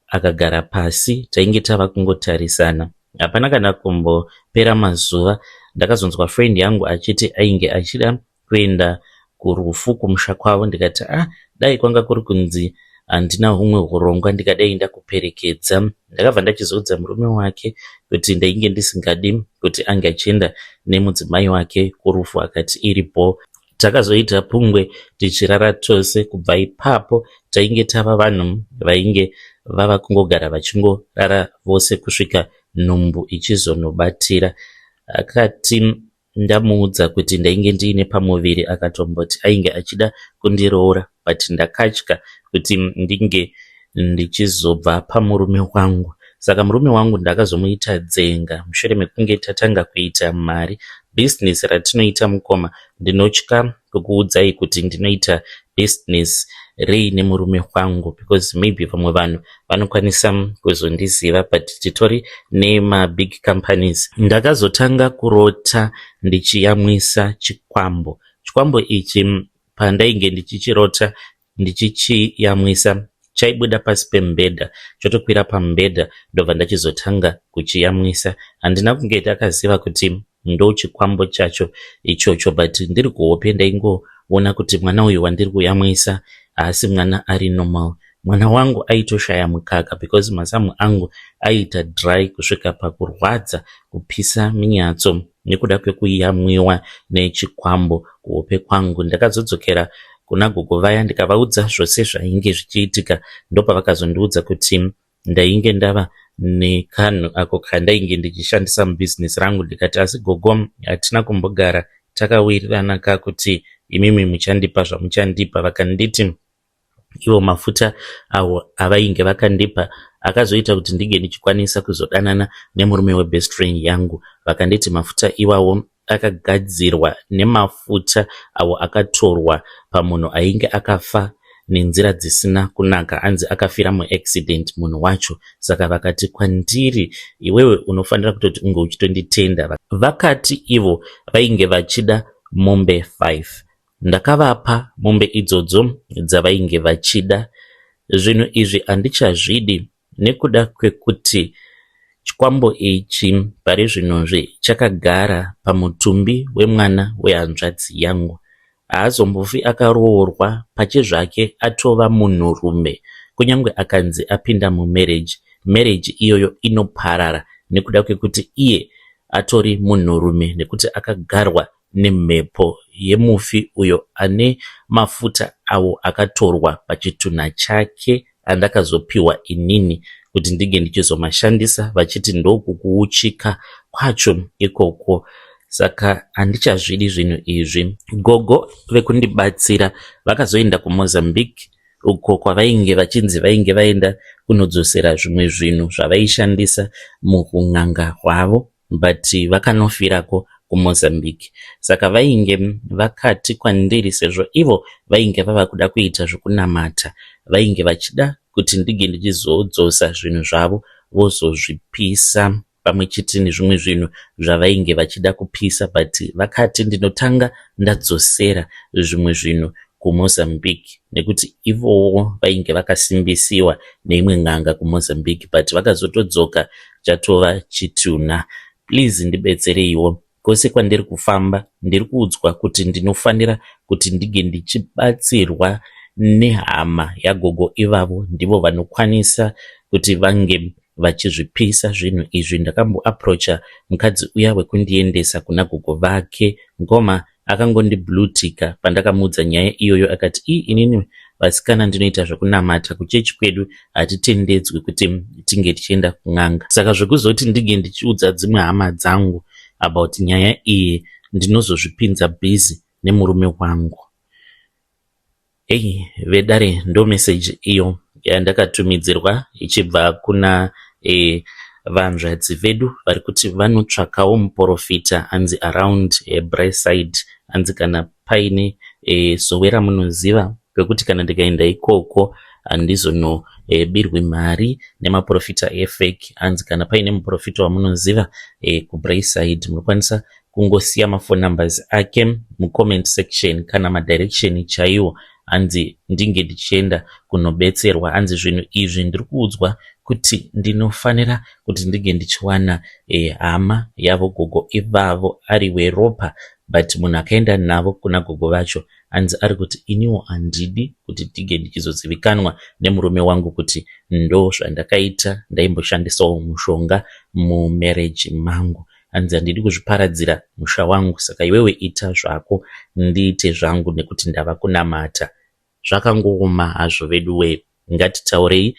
akagara pasi tainge tava kungotarisana. Hapana kana kumbopera mazuva ndakazonzwa friend yangu achiti ainge achida kuenda kurufu kumusha kwavo ndikati ah dai kwanga kuri kunzi Handina humwe hurongwa ndikadai ndakuperekedza. Ndakabva ndachizoudza murume wake kuti ndainge ndisingadi kuti ange achienda nemudzimai wake kurufu akati iri bho. Takazoita pungwe tichirara tose kubva ipapo tainge tava vanhu vainge vava kungogara vachingorara vose kusvika nhumbu ichizonobatira. Akati ndamuudza kuti ndainge ndiine pamuviri akatomboti ainge achida kundiroora but ndakatya kuti ndinge ndichizobva pamurume wangu. Saka murume wangu ndakazomuita dzenga mushure mekunge tatanga kuita mari. Business ratinoita mukoma ndinotya kukuudzai kuti ndinoita business rei nemurume wangu because maybe vamwe vanhu vanokwanisa kuzondiziva but titori nemabig companies. Ndakazotanga kurota ndichiyamwisa chikwambo. Chikwambo ichi pandainge ndichichirota ndichichiyamwisa chaibuda pasi pemubhedha chotokwira pamubhedha ndobva ndachizotanga kuchiyamwisa. Handina kunge ndakaziva kuti ndochikwambo chacho ichocho but ndiri kuhope ndaingoona kuti mwana uyu wandiri kuyamwisa haasi mwana ari normal. Mwana wangu aitoshaya mukaka because mazamu angu aiita dry kusvika pakurwadza kupisa minyatso nekuda kwekuyamwiwa nechikwambo kuhope kwangu. Ndakazodzokera kuna gogo vaya ndikavaudza zvose zvainge zvichiitika ndopavakazondiudza kuti ndainge ndava nekanhu ako kandainge ndichishandisa mubhizinesi rangu ndikati asi gogo hatina kumbogara takawirirana ka kuti imimi muchandipa zvamuchandipa vakanditi ivo mafuta awo avainge vakandipa akazoita kuti ndinge ndichikwanisa kuzodanana nemurume webest friend yangu vakanditi mafuta iwawo akagadzirwa nemafuta awo akatorwa pamunhu ainge akafa nenzira dzisina kunaka anzi akafira muaccident munhu wacho saka vakati kwandiri iwewe unofanira kutoti unge uchitonditenda vakati ivo vainge vachida mombe 5 ndakavapa mombe idzodzo dzavainge vachida zvinhu izvi handichazvidi nekuda kwekuti chikwambo ichi pari zvinozvi chakagara pamutumbi wemwana wehanzvadzi yangu haazombofi akaroorwa pachezvake atova munhurume kunyange akanzi apinda mumarriage marriage iyoyo inoparara nekuda kwekuti iye atori munhurume nekuti akagarwa nemhepo yemufi uyo ane mafuta awo akatorwa pachitunha chake andakazopiwa inini kuti ndinge ndichizomashandisa vachiti ndokukuuchika kwacho ikoko saka handichazvidi zvinhu izvi gogo vekundibatsira vakazoenda kumozambique uko kwavainge vachinzi vainge vaenda kunodzosera zvimwe zvinhu zvavaishandisa mukun'anga hwavo but vakanofirako kumozambique saka vainge vakati kwandiri sezvo ivo vainge vava kuda kuita zvekunamata vainge vachida kuti ndinge ndichizodzosa zvinhu zvavo vozozvipisa pamwe chete nezvimwe zvinhu zvavainge vachida kupisa but vakati ndinotanga ndadzosera zvimwe zvinhu kumozambique nekuti ivowo vainge vakasimbisiwa neimwe n'anga kumozambique but vakazotodzoka chatova chitunha please ndibetsereiwo kwose kwandiri kufamba ndiri kuudzwa kuti ndinofanira kuti ndinge ndichibatsirwa nehama yagogo ivavo ndivo vanokwanisa kuti vange vachizvipisa zvinhu izvi ndakamboapproacha mukadzi uya wekundiendesa kuna gogo vake ngoma akangondiblueticka pandakamuudza nyaya iyoyo akati ii inini vasikana ndinoita zvekunamata kuchechi kwedu hatitendedzwi kuti tinge tichienda kun'anga saka zvekuzoti ndinge ndichiudza dzimwe hama dzangu about nyaya iyi ndinozozvipinza busy nemurume wangu hei vedare ndo message iyo yandakatumidzirwa ichibva kuna e, vanzvadzi vedu vari kuti vanotsvakawo muprofita anzi around e, Braeside anzi kana paine e, sowe ramunoziva kwekuti kana ndikaenda ikoko handizonobirwi e, mari nemaprofita efake anzi kana paine muprofita wamunoziva e, kuBraeside munokwanisa kungosiya maphone numbers ake mucomment section kana madirection chaiwo hanzi ndinge ndichienda kunobetserwa hanzi zvinhu izvi ndiri kuudzwa kuti ndinofanira kuti ndinge ndichiwana e, hama yavo gogo ivavo ari weropa But munhu akaenda navo kuna gogo vacho hanzi ari kuti iniwo handidi kuti tige ndichizozivikanwa nemurume wangu kuti ndo zvandakaita, ndaimboshandisawo mushonga mumarriage mangu. Hanzi handidi kuzviparadzira musha wangu, saka iwewe ita zvako, ndiite zvangu nekuti ndava kunamata. Zvakangooma hazvo veduwee. Ngatitaurei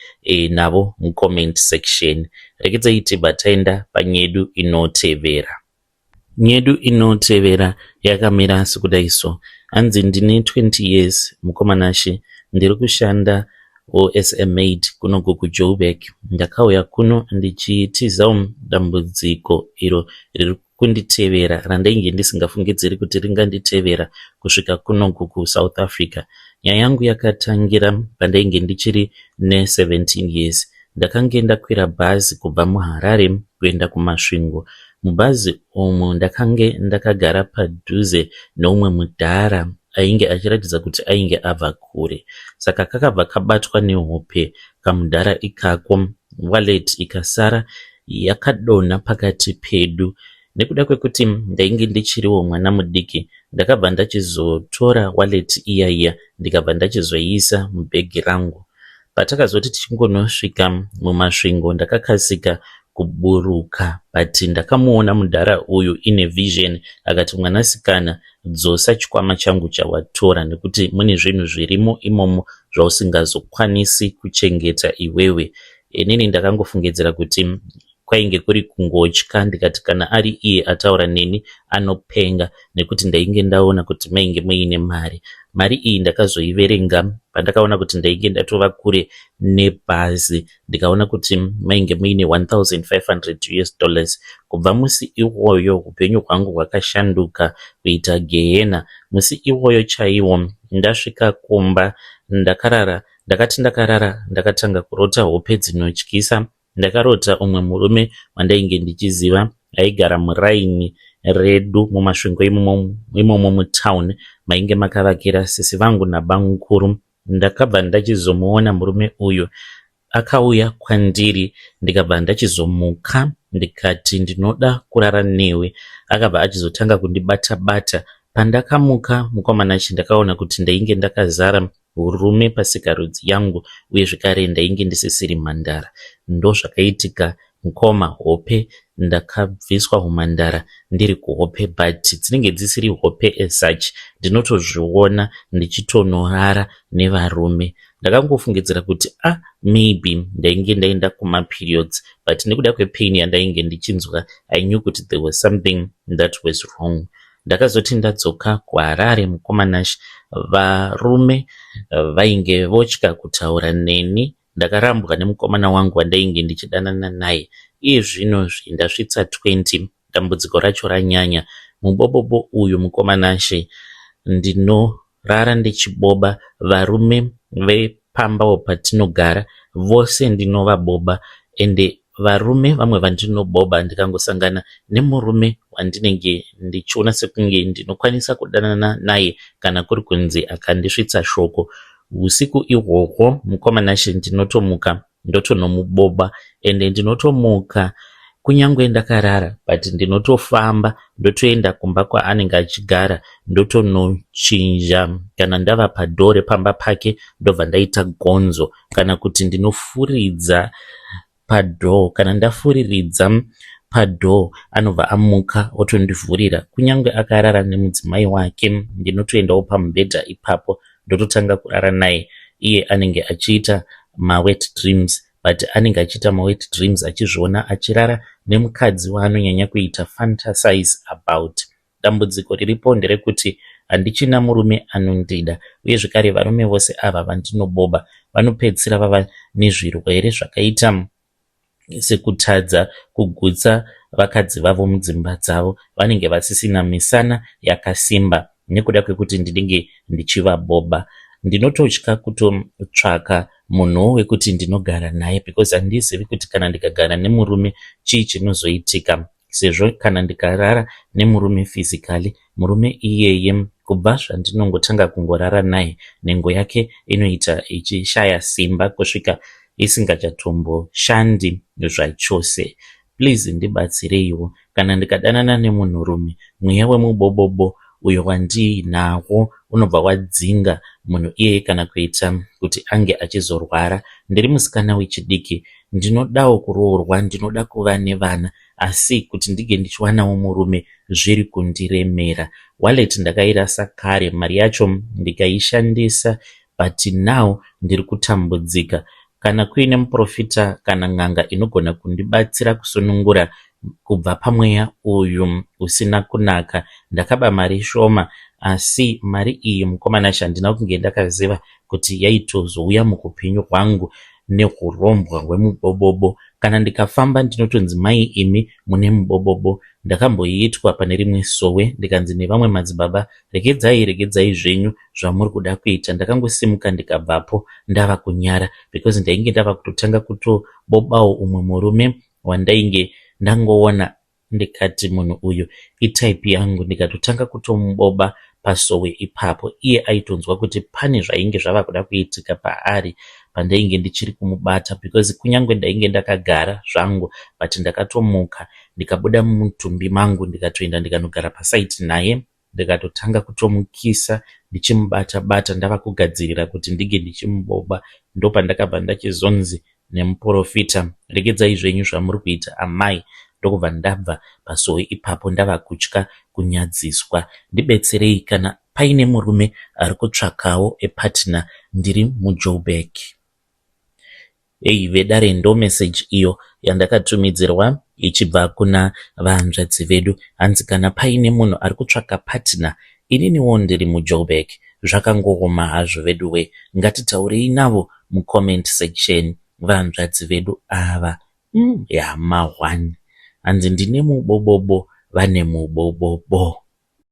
navo mucomment section. Regedzai tibva taenda panyedu inotevera. Nyedu inotevera yakamira sekudai so. Hanzi ndine 20 years mukomanashe, ndiri kushanda as a maid kunoku kuJoburg. Ndakauya kuno ndichitizawo dambudziko iro riri kunditevera randainge ndisingafungidziri kuti ringanditevera kusvika kunoku kuSouth Africa. Nyaya yangu yakatangira pandainge ndichiri ne17 years. Ndakange ndakwira bhazi kubva muHarare kuenda kuMasvingo. Mubhazi umu ndakange ndakagara padhuze neumwe mudhara ainge achiratidza kuti ainge abva kure. Saka kakabva kabatwa nehope kamudhara ikako, wallet ikasara yakadonha pakati pedu. Nekuda kwekuti ndainge ndichiriwo mwana mudiki, ndakabva ndachizotora wallet iya iya, ndikabva ndachizoiisa mubhegi rangu. Patakazoti tichingonosvika muMasvingo, ndakakasika kuburuka, but ndakamuona mudhara uyu ine vision akati, "Mwanasikana, dzosa chikwama changu chawatora nekuti mune zvinhu zvirimo imomo zvausingazokwanisi kuchengeta iwewe." Inini ndakangofungidzira kuti kwainge kuri kungotya, ndikati kana ari iye ataura neni anopenga, nekuti ndainge ndaona kuti mainge muine mari. Mari iyi ndakazoiverenga pandakaona kuti ndainge ndatova kure nebhazi, ndikaona kuti mainge muine 1500 US dollars. Kubva musi iwoyo upenyu hwangu hwakashanduka kuita gehena. Musi iwoyo chaiwo ndasvika kumba ndakarara. Ndakati ndakarara, ndakatanga kurota hope dzinotyisa. Ndakarota umwe murume wandainge ndichiziva aigara muraini redu muMasvingo imomo mutauni mainge makavakira sisi vangu nabamukuru. Ndakabva ndachizomuona murume uyu akauya kwandiri, ndikabva ndachizomuka, ndikati ndinoda kurara newe. Akabva achizotanga kundibata bata. Pandakamuka mukomanachi, ndakaona kuti ndainge ndakazara urume pasikarudzi yangu, uye zvekare ndainge ndisisiri mhandara. Ndozvakaitika mukoma, hope ndakabviswa umhandara ndiri kuhope, but dzinenge dzisiri hope as such, ndinotozviona ndichitonorara nevarume. Ndakangofungidzira kuti a ah, maybe ndainge ndaenda kumaperiods, but nekuda kwepain yandainge ndichinzwa, I knew kuti there was something that was wrong. Ndakazoti ndadzoka kuHarare mukomanashi, varume vainge votya kutaura neni. Ndakarambwa nemukomana wangu wandainge ndichidanana naye. Iye zvinozvi ndasvitsa 20, dambudziko racho ranyanya. Mubobobo uyu mukomanashe, ndinorara ndichiboba varume vepambawo patinogara vose, ndinovaboba. Ende varume vamwe vandinoboba, ndikangosangana nemurume wandinenge ndichiona sekunge ndinokwanisa kudanana naye, kana kuri kunzi akandisvitsa shoko usiku ihwohwo mukomanashe, ndinotomuka ndotonomuboba. Ende ndinotomuka kunyange ndakarara, but ndinotofamba ndotoenda kumba kwaanenge achigara, ndotonochinja. Kana ndava padoor repamba pake, ndobva ndaita gonzo kana kuti ndinofuridza padoor. Kana ndafuriridza padoor, anobva amuka otondivhurira. Kunyange akarara nemudzimai wake, ndinotoendawo pamubhedha ipapo, ndototanga kurara naye. Iye anenge achiita mawet dreams, but anenge achiita mawet dreams achizviona achirara nemukadzi waanonyanya kuita fantasize about. Dambudziko riripo nderekuti handichina murume anondida, uye zvekare varume vose ava vandinoboba vanopedzisira vava nezvirwere zvakaita sekutadza kugutsa vakadzi vavo mudzimba dzavo. Vanenge vasisina misana yakasimba nekuda kwekuti ndinenge ndichivaboba. Ndinototya kutotsvaka munhuwo wekuti ndinogara naye because handizivi kuti kana ndikagara nemurume chii chinozoitika, sezvo kana ndikarara nemurume physically, murume iyeye kubva zvandinongotanga kungorara naye, nhengo yake inoita ichishaya simba kusvika isingachatomboshandi zvachose. Please ndibatsireiwo. Kana ndikadanana nemunhurume, mweya wemubobobo uyo wandiinawo unobva wadzinga munhu iyeye kana kuita kuti ange achizorwara. Ndiri musikana wechidiki, ndinodawo kuroorwa, ndinoda kuva nevana asi kuti ndinge ndichiwanawo murume zviri kundiremera. Wallet ndakairasa kare, mari yacho ndikaishandisa but now ndiri kutambudzika. Kana kuine muporofita kana n'anga inogona kundibatsira kusunungura kubva pamweya uyu usina kunaka. Ndakaba mari shoma asi mari iyi mukomana handina kunge ndakaziva kuti yaitozouya muhupenyu hwangu nehurombwa hwemubobobo. Kana ndikafamba ndinotonzi mai imi mune mubobobo. Ndakamboiitwa pane rimwe sowe ndikanzi nevamwe madzibaba regedzai regedzai zvenyu zvamuri kuda kuita. Ndakangosimuka ndikabvapo ndava kunyara because ndainge ndava kutotanga kutobobawo umwe murume wandainge ndangoona ndikati munhu uyu itype yangu ndikatotanga kutomuboba pasowe ipapo. Iye aitonzwa kuti pane zvainge zvava kuda kuitika paari pandainge ndichiri kumubata because kunyange ndainge ndakagara zvangu but ndakatomuka ndikabuda mumutumbi mangu ndikatoenda ndikanogara paside naye ndikatotanga kutomukisa ndichimubata bata ndava kugadzirira kuti ndinge ndichimuboba. Ndopandakabva ndachizonzi nemuporofita regedzai zvenyu zvamuri kuita amai. Ndokubva ndabva pasowe ipapo ndava kutya kunyadziswa. Ndibetserei kana paine murume ari kutsvakawo partner ndiri muJoburg. Ei vedare ndo message iyo yandakatumidzirwa ichibva kuna vahanzvadzi vedu. Hanzi kana paine munhu ari kutsvaka partner ininiwo ndiri muJoburg. Zvakangooma hazvo veduwe. Ngatitaurei navo mucomment section vahanzvadzi vedu ava. Yama 1 hanzi ndine mubobobo vane mubobobo.